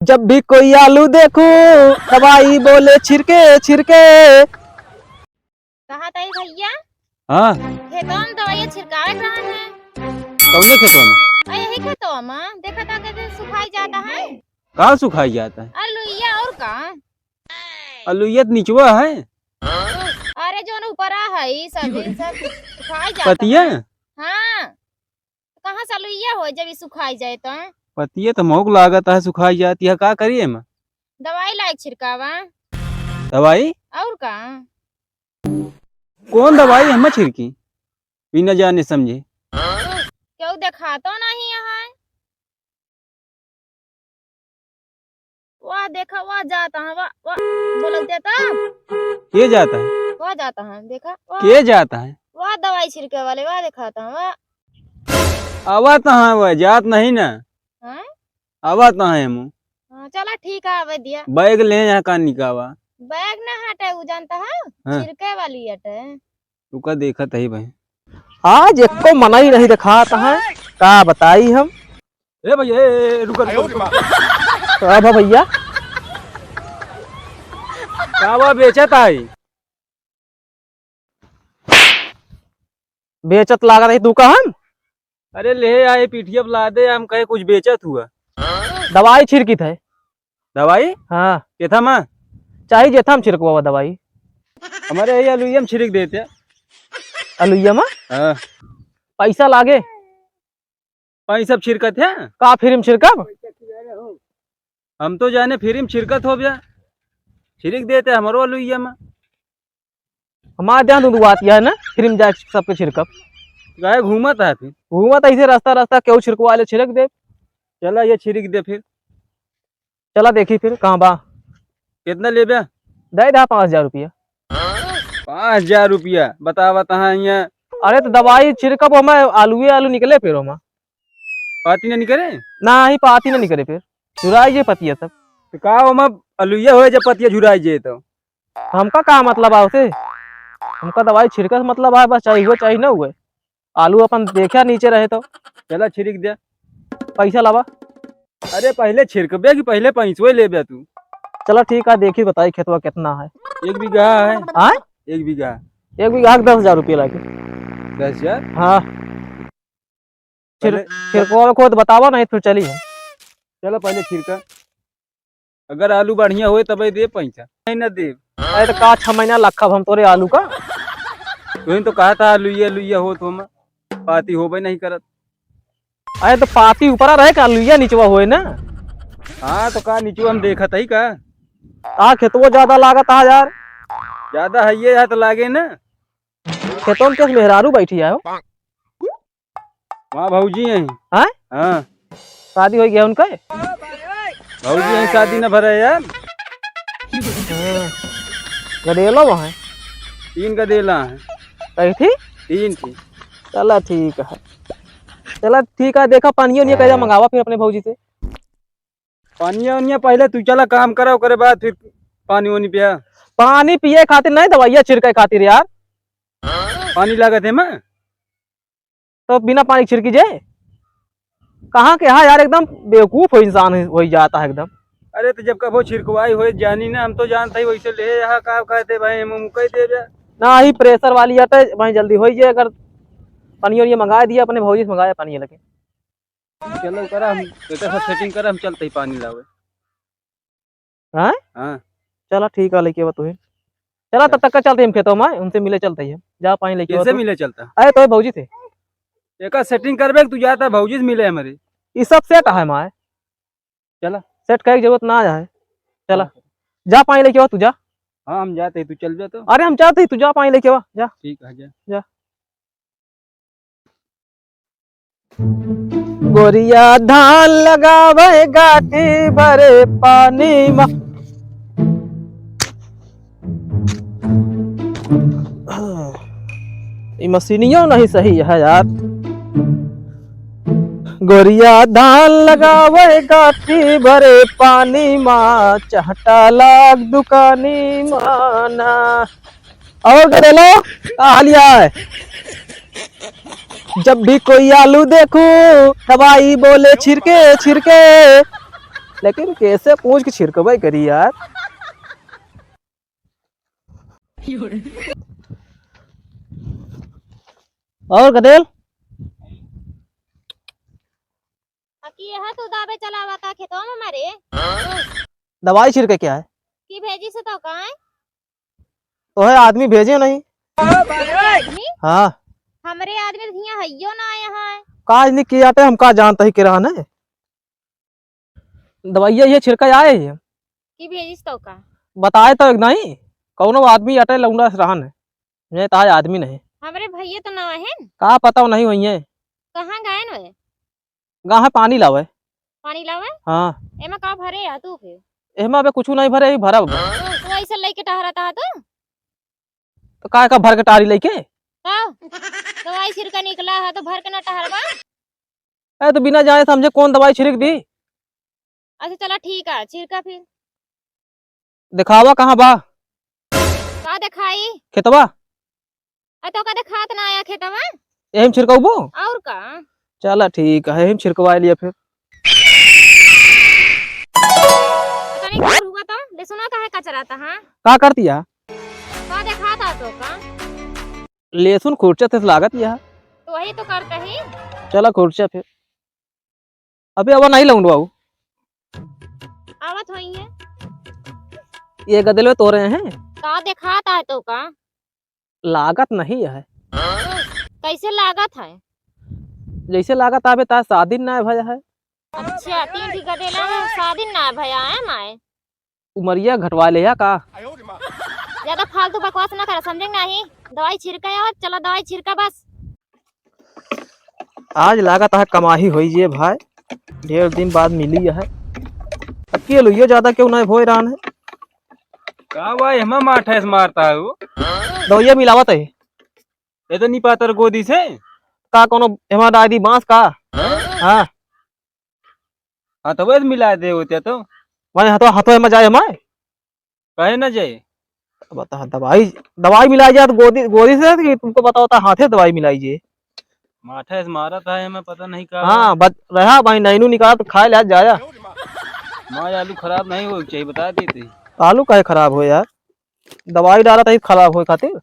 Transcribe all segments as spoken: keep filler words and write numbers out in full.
जब भी कोई आलू देखूं, दवाई बोले छिड़के, छिड़के। कहा ताई भैया? हाँ। खेतवा में दवाई छिड़कावे के रहन है। कौने खेतवा में? अरे यही खेतवा में। देखा था कैसे सुखाई जाता है। का सुखाई जाता है? अलुइया और का? अलुइया तो निचवा है। अरे जोन ऊपरा है, ई सब, ई सब सुखाई जाता पतिया? है। हाँ। कहाँ से अलुइया हो जब ई सुखाई जाए तो? पतिया तो मौक लागत है सुखाई जाती है, का करिए एमा? दवाई लायक छिड़कावा। दवाई? और का? कौन दवाई हम छिड़की? बिना जाने समझे। क्यों देखा तो नहीं यहाँ? वाह, देखा, वाह जाता है, वाह, वाह। बोलते तो। के जाता है? वाह जाता है, देखा, वाह। के जाता है? वाह, दवाई छिड़के वाले, वाह देखाता है, वाह। आवा तो है, वह जात नहीं ना। हाँ? आवा तो है हमू। हाँ, चला ठीक है, आवे दिया। बैग ले यहाँ का निकावा। बैग ना हटे, उ जानता है? हाँ। छिड़के वाली हटे। तू का देखत है भाई? आज एको मनई नहीं देखात है, का बताई हम। ए भैया, ए, ए, रुका, रुका, रुका। का बा भैया? का बा बेचत आई? बेचत लागत है तू का हम? अरे ले आए पीठिया पे लादे, हम कहे कुछ बेचत हुआ। दवाई छिड़कित है। दवाई? हाँ। केथा मा? चाही जेथा हम छिड़कवा दवाई। हमारे यही अलुइया में छिड़क देते। अलुइया मा? हाँ। पैसा लागे? पैसा छिड़कत है? का फ्री में छिड़कब? हम तो जाने फ्री में छिड़कत हो बया। छिड़क देते हमरो अलुइया मा। हमार ध्यान तो दुआत यह है ना, फ्री में जाए सबके छिड़कब। काहे घूमत है फिर? घूमत ऐसे रास्ता रास्ता केहू छिड़कवा ले छिड़क दे। चला ये छिड़क दे फिर। चला देखी फिर कहाँ बा। कितना लेबे? दे दे पाँच हजार रुपया। पाँच हजार रुपया बतावा तहाँ यहाँ। अरे तो दवाई छिड़कब हमें आलूए आलू निकले फिर हमें। पाती ना निकले? ना ही पाती ना निकले फिर। झुराई जे पतिया सब। तो का ओमा अलुइया होए जब पतिया झुराई जे तो? हमका का मतलब है उसे? हमका दवाई छिड़के से मतलब है, बस चाहे हुए चाहे ना हुए। आलू अपन देखे नीचे रहे तो। चला छिड़क दे। पैसा लावा। अरे पहले छिड़कबे कि पहले पैसवे लेबे तू? चला ठीक है, देखी बताई खेतवा कितना है। एक बीघा है। हाँ? एक बीघा। एक बीघा के दस हजार रुपया लागे। दस हजार? हाँ। छिड़-, पहले छिड़कवा में खोद बतावा नहीं फिर चली है। चलो पहले छिड़का। अगर आलू बढ़िया होए तबे दे पैसा, नहीं ना देब। अरे तो का छह महीना लखब हम तोरे आलू का? तुहीं तो कहा था आलू ये, आलू ये होत हो मा, पाती होबे नहीं करत। अरे तो पाती ऊपरा रहे का, आलू ये निचवा होए ना। हाँ तो का निचवा हम देखत ही का? आ खेतवा ज्यादा लागत है यार। ज्यादा है ये है तो लागे ना। खेतवा में कैसे मेहरारू बैठी है हो? वहाँ भौजी हैं। हैं? हाँ। शादी हो गया उनका? भौजी हैं, शादी न भरा है यार। हाँ। गदेलो वहाँ है। तीन गदेला हैं। कही थी? तीन थी। चला ठीक है। चला ठीक है, देखा पानी उनिया कैसा मंगावा फिर अपने भौजी से। पानी उनिया पहले तू चला काम करा, ओकरे बाद फिर पानी उनी पिया। पानी पिए खातिर नहीं, दवाइया छिड़के खातिर यार। पानी लागत है मैं? तो बिना पानी छिड़की जे? कहाँ के, हाँ यार, एकदम बेवकूफ हो इंसान हो, हो जाता है एकदम। अरे तो जब कबो छिड़कवाई हो जानी ना, हम तो जानते ही वैसे ले यहाँ का कहते भाई, हम मुकई दे दे। ना ही प्रेशर वाली आटे भाई, जल्दी हो जे, अगर पानी उनी मंगा दिया, अपने भौजी से मंगाया पानी लेके। चलो करा, हम एकर सब सेटिंग करा, हम चलते ही पानी लावे। हाँ? हाँ। चला ठीक है, लेके आवा तू ही। चला चल। तब तक का चलते ही हम खेतों में, उनसे मिले चलते ही हम। जा पानी लेके आवा किनसे तू। मिले चलता? अरे तो भौजी से। एकर सेटिंग करबे कि तू जाता भौजी से मिले हमारे। ई सब सेट है माय। चला। सेट करे के जरूरत ना है। चला। हाँ। जा पानी लेके आवा तू जा। हाँ, हम जाते ही, तू चल जा तो। अरे हम जाते ही, तू जा पानी लेके आवा, जा। ठीक है, जा। जा। गोरिया धान लगावे गाठी भरे पानी मा। ई मशीनियो नहीं सही है यार। गोरिया धान लगावे गाठी भरे पानी मा, चहटा लाग दुकानी मा ना। और गदेलो, का हालिया है? जब भी कोई आलू देखूं, दवाई बोले छिड़के, छिड़के। लेकिन कैसे पूछ के छिड़कबे करी यार। और गदेल? अकी यह तू दाबे चलावा था खेतवा में मारे? दवाई छिड़के क्या है? की भेजी से तो का है? तो है आदमी भेजे नहीं। आदमी? हाँ। हमरे आदमी तो हियां हइयो ना आया है। का नहीं किया थे, हम का जानता ही के रहन है। दवाइया ये छिड़का आए है। की भेजिस तो का? बताए तो एक नहीं, कौनो आदमी अटे लौंडा से रहन है। ये तो आज आदमी नहीं। हमरे भैया तो ना है। का पता नहीं हुई है। कहाँ गए न वे? गा है पानी लावे। पानी लावे? हाँ। एमा का भरे है तू के? एमा अबे कुछ नहीं भरे, ही भरा बा। तू ऐसे लेके टहरता है तू? तो का का भर के टारी लेके? का? दवाई छिड़का निकला है तो भर के ना टहरबा? ए, तो बिना जाने समझे कौन दवाई छिड़क दी? अच्छा चला ठीक है, छिड़का फिर। दिखावा कहाँ बा? का दिखाई? खेतवा। आ तो का दिखात ना आया खेतवा? यही में छिड़कबो? और का? चला ठीक है, यही में छिड़कवा लिया फिर। पता नहीं कौन हुआ तो, ले सुना काहे कचराता, हाँ? का करती है? का दिखाता तो का? लहसुन खुरचा थे लागत यह। तो वही तो करते ही। चला खुरचा फिर। अबे अब नहीं लौंडवाऊ। आवत होई है। ये गदलवे तोरे हैं। का देखात है तो का? लागत नहीं है। कैसे लागत है? जैसे लागत आबे ता शादी ना भया है। अच्छा, तीन ठी गदेला में शादी ना भया है माए। उमरिया घटवा ले या का? ज्यादा फालतू बकवास ना करा, समझे नहीं? दवाई छिड़का है, चला दवाई छिड़का बस। आज लागत है कमाही होई जे भाई, ढेर दिन बाद मिली है। अकेले ये ज्यादा क्यों नहीं भोय रान है? का भाई, हमें माठा से मारता है वो? दवाइया मिलावत है। ये तो नहीं पातर गोदी से। का कोनो एमा डाल दी बांस का? हाँ? हाँ। हथवे से मिला दे होते तो। माने हथवा, हथवा में जाए हमारे? काहे ना जाए? बता, दवाई, दवाई मिलाई जाए तो गोदी, गोदी से कि तुमको बताओ था, हाथे दवाई मिलाई जे। माठा से मारा था, हमें पता नहीं का। हाँ, बच रहा भाई, नैनू निकाल तो खाए ले जाया। माँ, आलू खराब नहीं हो चाहिए, बता देते। आलू काहे खराब हो यार? दवाई डाला था खराब होए खातिर।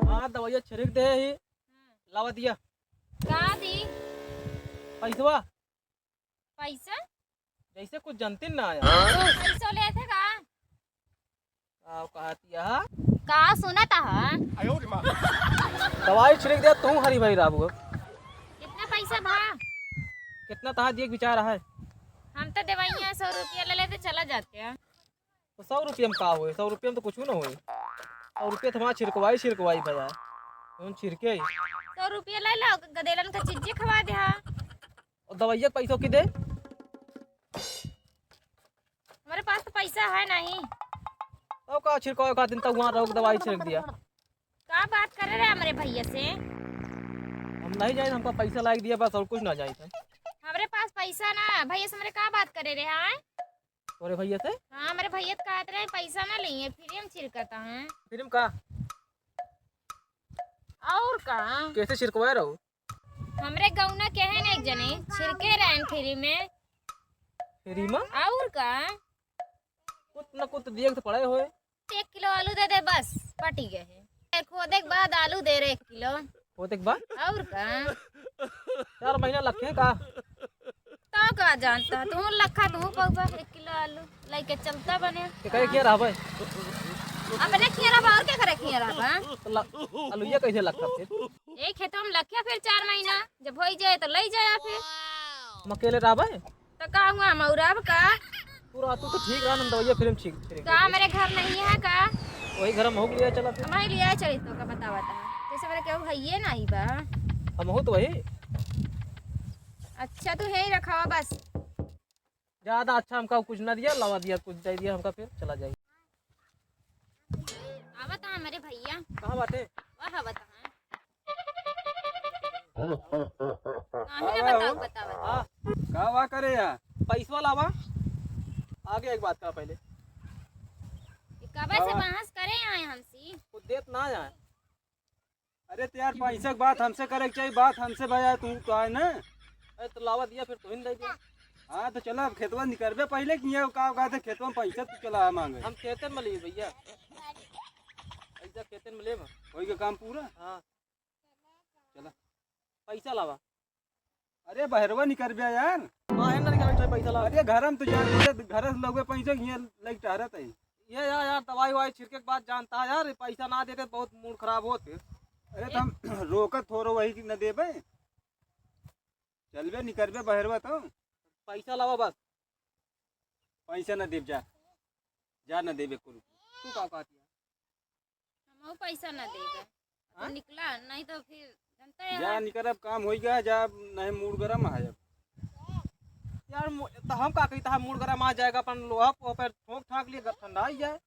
हाँ, दवाइया छिड़क दे ही। लावा दिया। का दी? पैसवा। पैसा? जैसे कुछ जनती ना आया। पैसा लेत है का? आओ, कहत यह। का सुनत ह? दवाई छिड़क दे तू, हरी भाई राबू। कितना पैसा भा? कितना तहा दिए के विचार है? हम तो देवैया सौ रुपया ले लेते, चला जाते हैं। तो सौ रुपया में का होए? सौ रुपया में तो कुछ ना होए। सौ रुपया तो हमारा छिड़कवाई, छिड़कवाई भैया। कौन छिड़के? सौ रुपया ले लो, गदेलन का चीजें खवा दे हा। और दवाइया के पैसा की दे? हमारे पास तो पैसा है नहीं। तो का छिड़कावे का दिन तक वहाँ रहो, दवाई छिड़क दिया। का बात करे रहे हमरे भैया से? हम नहीं जाए, हमका पैसा लाइक दिया बस, और कुछ ना जाए। हमरे पास पैसा ना, भैया से हमरे का बात करे रहे हैं? तोरे भैया से? हाँ, हमरे भैया तो कहत रहे पैसा ना लिए, फ्री में छिड़कता है। फ्री में का? और का? कैसे छिड़कवाए रहो? हमरे गौना के है ना एक जने, छिड़के रहन फ्री में। फ्री में? और का? कुछ न कुछ दिए के तो पड़े होए। एक किलो आलू दे दे बस, पटी गए है। खोदे के बाद आलू दे रहे एक किलो। खोदे के बाद? और का? चार महीना लखे का? तो का जानता, तू लखा, तू पौबा एक किलो आलू लेके चलता बने। के करे किया रहबे? अपने किया रहबा और के करे किया रहबा? तो ल-, आलूया कैसे लखा फिर? एक खेतवा में लखिया फिर चार महीना, जब होई जाए तो लई जाया फिर। हम अकेले रहबे? तो का हुआ, हम और अब का? तू रह, तू तो ठीक रहा, हम दवाइया फिर हम ठीक, ठीक का मेरे घर नहीं है का? वही घर हम हो गया, चला फिर। हम ही लिया चली तो का बतावा था, जैसे मेरे केहू है ये नहीं बा। हम हो तो वही। अच्छा, तू यहीं रखावा बस। ज्यादा अच्छा हमका कुछ ना दिया, लावा दिया, कुछ दे दिया हमका, फिर चला जाए। आवत है हमरे भैया। कहाँ बाटे? वह आवत है। काहे ना बताओ, बताओ। हाँ। का बा करे या? पैसवा लावा। आगे एक बात का पहले। ये कबे से हाँ। बहस करे आए हमसे? कुछ देत ना आए। अरे तो यार, पैसा के बात हमसे करे के चाहिए, बात हमसे भया, तू तो आए ना। अरे तो लावा दिया, फिर तू ही दे दिया। हाँ तो चला, अब खेतवा निकरबे पहले कि ये का कहते खेतवा में पैसा तू चला मांगे। हम खेते में लिए भैया, पैसा खेते में ले। होई के काम पूरा। हाँ। चला। पैसा लावा। अरे बहरवा निकरबे यार। काहे ना निकल पैसा लावा? अरे घर में तो जान दे, घर से लगे पैसा हियां लग टहरत है। ये यार, यार दवाई वाई छिड़के के बाद जानता है यार, पैसा ना देते बहुत मूड खराब होत है। अरे तो हम रोकत थोरो वही कि न देबे। चलबे निकरबे बहरवा तो। पैसा लावा बस। पैसा न देब जा। जा न देबे एको रुपया। तू का कहती है? हमहू पैसा ना देबे। हाँ? तो निकला, नहीं तो फिर जानता है जा यार। निकर, अब काम होई गया, जा, नहीं मूड गरम है अब। यार मु-, तो हम का कही, तो हम मूड गरम आ जाएगा, अपन लोहा पे ठोक ठाक लिए, ठंडा ही जाए।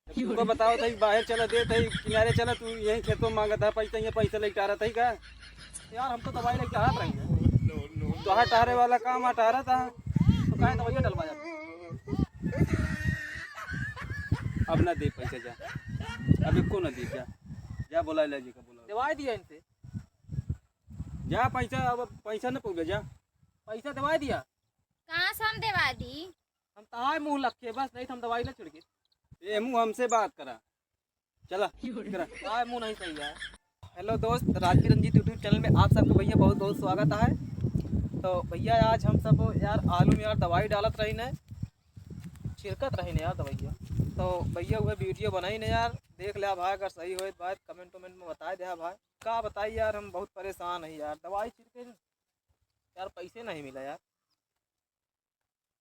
जब तुमको बताओ था कि बाहर चला दे, था किनारे चला, तू यहीं खेतों में मांगा था पैसा, ये पैसा लेके आ रहा था का? यार हम तो दवाई लेके आ रही है। तो हाँ, टहरे वाला काम आ, टहरा था। तो काहे दवाइया डलवा जाते? अब ना दे पैसा, जा। अब एको ना दे, जा। जा बोला ले जी का बोला। दवाई दिया इनसे। जा पैसा, अब पैसा ना पौबे, जा। पैसा दवाई दिया। कहाँ से हम दवा दी? हम तहार मुँह लखे बस, नहीं तो हम दवाई ना छिड़के। ए मुँह हमसे बात करा। चला, करा। तहार मुँह नहीं सही है। हेलो दोस्त, राजवीर रंजीत YouTube चैनल में आप सबके भैया बहुत बहुत स्वागत है। तो भैया आज हम सब यार आलू में यार दवाई डालत रही ने, छिड़कत रही ने यार दवाइया। तो भैया वह वीडियो बनाई ने यार, देख लिया भाई, अगर सही होए तो भाई कमेंट वमेंट में बताए दिया भाई। का बताई यार, हम बहुत परेशान है यार, दवाई छिड़के यार पैसे नहीं मिला यार।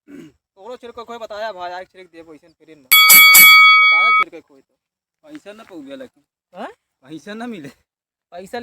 तोरो छिड़के कोई बताया भाई, आके छिड़क दे पैसे फ्री में। बताया छिड़के कोई तो। पैसा ना पौबे लेकिन। हाँ? पैसा ना मिले। पैसा